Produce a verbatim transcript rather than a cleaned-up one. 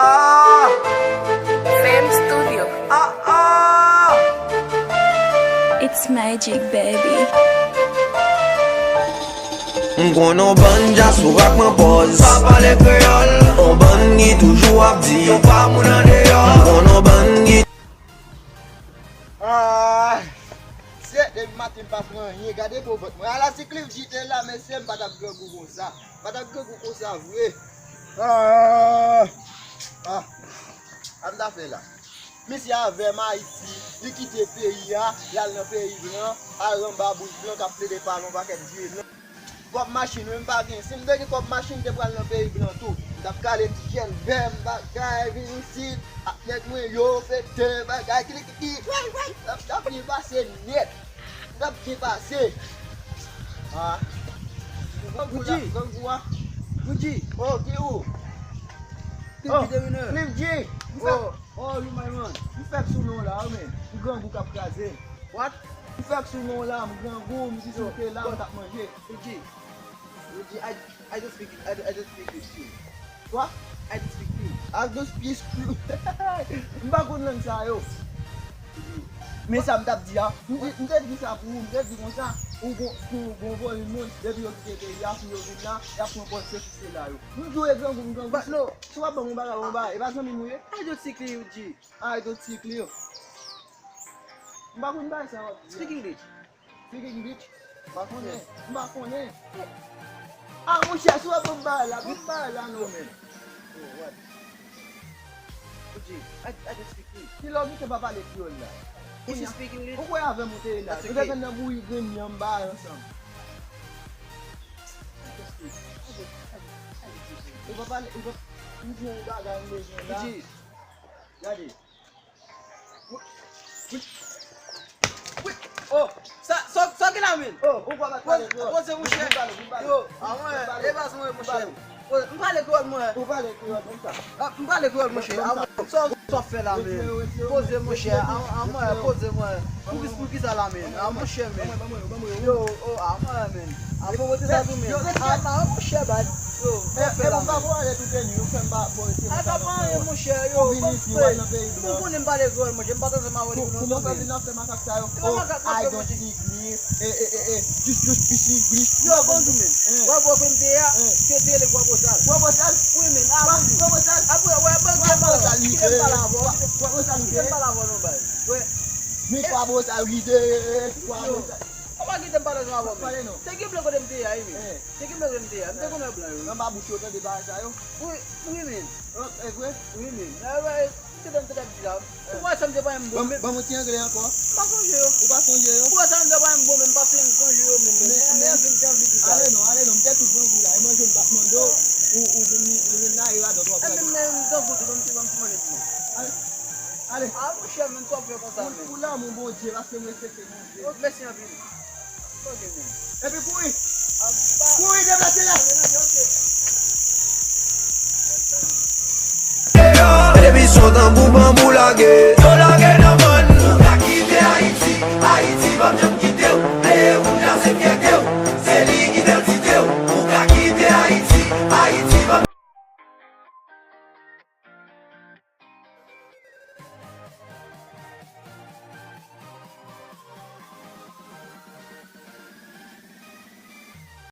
Ah, Fame Studio. Ah, ah. It's magic, baby. M konn on bann djasou ak mwen pòz. Pa pale kreyòl. On bann ki toujou ap di yo pa moun andeyò. M konn on bann ki Ah, sèt depi maten m pa pran anyen. Gade po vant mwen. Ala si Cliff G te la, mesye, m pa t ap grangou konsa. M pa t ap grangou konsa vre. Ah, ah. Sa m ta fè la? Misye avè m Ayiti, li kite peyi a, l al nan peyi blan, al anba bouch blan k ap plede pale yon pakèt vye lang. Kòb machin, wi, m pa gen. Si m te gen kòb machin, m te pral nan peyi blan tou. M t ap kale ti jèn vè m, bagay, vin isit, ak nèg mwen yo, pete, bagay, kilikiki, way, way. M t ap byen pase nèt. M t ap byen pase. Ah. Grangou la, Gucci. Grangou a. Gucci. Oh, ki ou? Cliff G, the winner. Cliff G. Oh, oh, you my man. M fèk sou non la, wi, men. M grangou k ap kraze. What? M fèk sou non la, m grangou, m di si w te la, m t ap manje. Gucci. Gucci, I, I don't speak, I, I don't speak with you. What? I don't speak you. I don't speak you. M pa konn lang sa yo. Men sa m t ap di a, m di, m te di sa pou ou, m te di konsa, ou gon, pou gon vòlè moun, depi yo kite peyi a, pou yo vin la, y ap pran pòz sesi sela yo. M di w e grangou, m grangou. But no. Si w ap ban m yon bagay, ban m yon bagay, e pa zanmi m ou ye? I don't speak you, G. I don't speak you. M pa konn bagay sa w ap di a. Speak English. Speaking bitch. M pa konnen. M pa konnen. Ah, monchè, si w ap ban m bagay la, ban m bagay la non, men. Oh, what? Oji, I, I just speak English. Ki lè w gentan pa pale kreyòl la? If you speak English, ou kwè avè m ou te ye la? That's okay. Nou te konn nan bouyi grenn yanm bagay ansanm. I just speak. I just, I just, I just speak English. Ou pa pale, ou pa, m di yon bagay m bezwen la. Oji. Gade. Wi. Wi. Oh, sa, sa, sa gen la, men? Oh, ou pa pale kreyòl. Poze, monchè. Vin pale, vin pale. Yo, a mwen, e pa sa mwen, monchè. Poze, m pale kreyòl, mwen. Ou pale kreyòl, konsa. Ah, m pale kreyòl, monchè. A mwen, sa, sa w fè la, men? Poze, monchè. A, a mwen, poze, mwen. Poukisa, poukisa la, men? A, monchè, men. Yo, oh, a mwen, men. A, bon, mwen te sa tou, men. A, a, monchè, bad. Yo, sa w fè la, men? Ou pa pale tout teni, ou fè m pa, bon, se sa nou fè, monchè. Yo, ou vin isit, w al nan peyi blan. Ou konnen m pale kreyòl, monchè, m pa t ansanm avè w depi lontan, men. Kòman w vin ap fè makak sa yo? Oh, I don't speak English. Eh, eh, eh, eh, just, just speak English. Yo, bonjou, men. Wè, wè, kote m te ye a, se te rele Kwa Bosal. Kwa Bosal? Wi, men, a, Kwa Bosal? Apre, wè, bon, Kwa Bosal, kite m pale avè w. Kwa Bosal, kite m pale avè w, non, bay. Wè. Men Kwa Bosal, kite, Kwa Bosal. Ou pa kite m pale ansanm avè w, men. Pale non. Te gen blan kote m te ye a, wi, men. Eh. Te gen blan kote m te ye a. M te konnen blan yo, wi. Anba bouch yo tande bagay sa yo. Wi, wi, men. Oh, e vre? Wi, men. Nan, wè, m te tande, m te tande di la. Ou wè sa m te pa menm bon, men. Ban m yon ti anglè ankò. M pa sonje yo. Ou pa sonje yo? Ou wè sa m te pa menm bon, men m pa sonje yo, men. Men, men, men, vin, vin, vin, vin. Ale non, ale non. M te tout grangou la. E manje m t ap mande w, ou, ou vin, ou vin la, e radòt w ap radòt. E men, men, m grangou tou, ban m ti, ban m ti manje tou, men. Ale. Ale. A, monchè, men, sa w fè konsa, men. Pou, pou lanmou Bondye, paske m respekte Bondye. Oh, mèsi anpil. Ok, men. Epi kouri. Kouri, deplase la. Ok, ok. Epi son tankou banbou lage. Yo lage nan